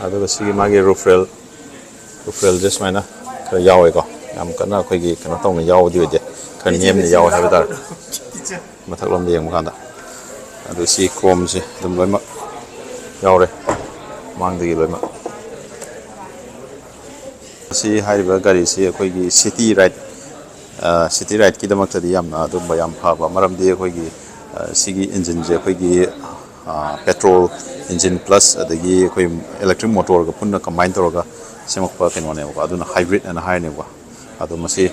ꯑꯗꯨꯒ ꯁꯤꯒꯤ ꯃꯥꯒꯤ ꯔꯨꯐ ꯔꯦꯜ, ꯔꯨꯐ ꯔꯦꯜꯁꯦ ꯁꯨꯃꯥꯏꯅ ꯈꯔ ꯌꯥꯎꯋꯦꯀꯣ꯫ ꯌꯥꯝ ꯀꯟꯅ ꯑꯩꯈꯣꯏꯒꯤ ꯀꯩꯅꯣ ꯇꯧꯅ ꯌꯥꯎꯕꯗꯤ ꯑꯣꯏꯗꯦ, ꯈꯔ ꯅꯦꯝꯅ ꯌꯥꯎꯋꯦ ꯍꯥꯏꯕ ꯇꯥꯔꯦ꯫ ꯃꯊꯛꯂꯣꯝꯗ ꯌꯦꯡꯕ ꯀꯥꯟꯗ꯫ ꯑꯗꯨ ꯁꯤ ꯀ꯭ꯔꯣꯝꯁꯦ ꯑꯗꯨꯝ ꯂꯣꯏꯅꯃꯛ ꯌꯥꯎꯔꯦ, ꯃꯥꯡꯗꯒꯤ ꯂꯣꯏꯅꯃꯛ꯫ ꯁꯤ ꯍꯥꯏꯔꯤꯕ ꯒꯥꯔꯤꯁꯤ ꯑꯩꯈꯣꯏꯒꯤ ꯁꯤꯇꯤ ꯔꯥꯏꯠ, ꯑ, ꯁꯤꯇꯤ ꯔꯥꯏꯠꯀꯤꯗꯃꯛꯇꯗꯤ ꯌꯥꯝꯅ ꯑꯗꯨꯝꯕ ꯌꯥꯝ ꯐꯕ, ꯃꯔꯝꯗꯤ ꯑꯩꯈꯣꯏꯒꯤ, ꯑ, ꯁꯤꯒꯤ ꯏꯟꯖꯤꯟꯁꯦ ꯑꯩꯈꯣꯏꯒꯤ, ꯑ, ꯄꯦꯇ꯭ꯔꯣꯜ ꯏꯟꯖꯤꯟ ꯄ꯭ꯂꯁ ꯑꯗꯒꯤ ꯑꯩꯈꯣꯏ ꯏꯂꯦꯛꯇ꯭ꯔꯤꯛ ꯃꯣꯇꯣꯔꯒ ꯄꯨꯟꯅ ꯀꯝꯕꯥꯏꯟ ꯇꯧꯔꯒ ꯁꯦꯝꯃꯛꯄ ꯀꯩꯅꯣꯅꯦꯕꯀꯣ, ꯑꯗꯨꯅ ꯍꯥꯏꯕ꯭ꯔꯤꯠ ꯑꯅ ꯍꯥꯏꯔꯤꯅꯦꯕꯀꯣ꯫ ꯑꯗꯣ ꯃꯁꯤ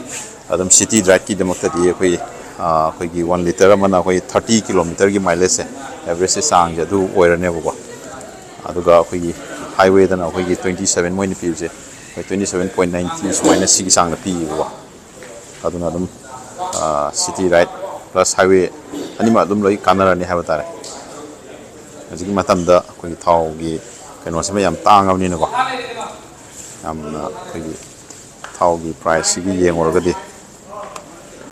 ꯑꯗꯨꯝ ꯁꯤꯇꯤ ꯔꯥꯏꯠꯀꯤꯗꯃꯛꯇꯗꯤ ꯑꯩꯈꯣꯏ, ꯑ, ꯑꯩꯈꯣꯏꯒꯤ ꯋꯥꯟ ꯂꯤꯇꯔ ꯑꯃꯅ ꯑꯩꯈꯣꯏ ꯊꯥꯔꯇꯤ ꯀꯤꯂꯣꯃꯤꯇꯔꯒꯤ ꯃꯥꯏꯂꯦꯖꯁꯦ, ꯑꯦꯚꯔꯦꯖꯁꯦ ꯆꯥꯡꯁꯦ ꯑꯗꯨ ꯑꯣꯏꯔꯅꯦꯕꯀꯣ꯫ ꯑꯗꯨꯒ ꯑꯩꯈꯣꯏꯒꯤ ꯍꯥꯏꯋꯦꯗꯅ ꯑꯩꯈꯣꯏꯒꯤ ꯇ꯭ꯋꯦꯟꯇꯤ ꯁꯚꯦꯟ ꯃꯣꯏꯅ ꯄꯤꯕꯁꯦ, ꯑꯩꯈꯣꯏ ꯇ꯭ꯋꯦꯟꯇꯤ ꯁꯚꯦꯟ ꯄꯣꯏꯟ ꯅꯥꯏꯟꯇꯤ ꯁꯨꯃꯥꯏꯅ ꯁꯤꯒꯤ ꯆꯥꯡꯗ ꯄꯤꯌꯦꯕꯀꯣ꯫ ꯑꯗꯨꯅ ꯑꯗꯨꯝ, ꯑ, ꯁꯤꯇꯤ ꯔꯥꯏꯠ ꯄ꯭ꯂꯁ ꯍꯥꯏꯋꯦ ꯑꯅꯤꯃꯛ ꯑꯗꯨꯝ ꯂꯣꯏ ꯀꯥꯟꯅꯔꯅꯤ ꯍꯥꯏꯕ ꯇꯥꯔꯦ꯫ ꯍꯧꯖꯤꯛꯀꯤ ꯃꯇꯝꯗ ꯑꯩꯈꯣꯏꯒꯤ ꯊꯥꯎꯒꯤ ꯀꯩꯅꯣꯁꯤꯃ ꯌꯥꯝ ꯇꯥꯡꯉꯕꯅꯤꯅꯀꯣ, ꯌꯥꯝꯅ ꯑꯩꯈꯣꯏꯒꯤ ꯊꯥꯎꯒꯤ ꯄ꯭ꯔꯥꯏꯁꯁꯤꯒꯤ ꯌꯦꯡꯉꯨꯔꯒꯗꯤ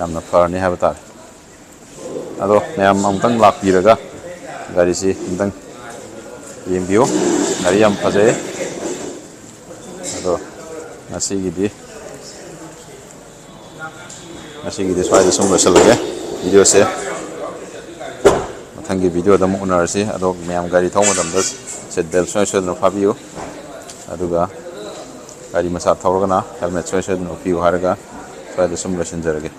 ꯌꯥꯝꯅ ꯐꯔꯅꯤ ꯍꯥꯏꯕ ꯇꯥꯔꯦ꯫ ꯑꯗꯣ ꯃꯌꯥꯝ ꯑꯃꯨꯛꯇꯪ ꯂꯥꯛꯄꯤꯔꯒ ꯒꯥꯔꯤꯁꯤ ꯑꯃꯨꯛꯇꯪ ꯌꯦꯡꯕꯤꯌꯨ꯫ ꯒꯥꯔꯤ ꯌꯥꯝ ꯐꯖꯩ꯫ ꯑꯗꯣ ꯉꯁꯤꯒꯤꯗꯤ, ꯉꯁꯤꯒꯤꯗꯤ ꯁ꯭ꯋꯥꯏꯗ ꯁꯨꯝ ꯂꯣꯏꯁꯤꯜꯂꯒꯦ ꯚꯤꯗꯤꯑꯣꯁꯦ꯫ ꯃꯊꯪꯒꯤ ꯚꯤꯗꯤꯑꯣꯗ ꯑꯃꯨꯛ ꯎꯅꯔꯁꯤ꯫ ꯑꯗꯣ ꯃꯌꯥꯝ ꯒꯥꯔꯤ ꯊꯧꯕ ꯃꯇꯝꯗ ꯁꯤꯠ ꯕꯦꯜ ꯁꯣꯏ ꯁꯣꯏꯗꯅ ꯐꯥꯕꯤꯌꯨ꯫ ꯑꯗꯨꯒ ꯒꯥꯔꯤ ꯃꯆꯥ ꯊꯧꯔꯒꯅ ꯍꯦꯜꯃꯦꯠ ꯁꯣꯏ ꯁꯣꯏꯗꯅ ꯎꯞꯄꯤꯌꯨ ꯍꯥꯏꯔꯒ ꯁ꯭ꯋꯥꯏꯗ ꯁꯨꯝ ꯂꯣꯏꯁꯤꯟꯖꯔꯒꯦ꯫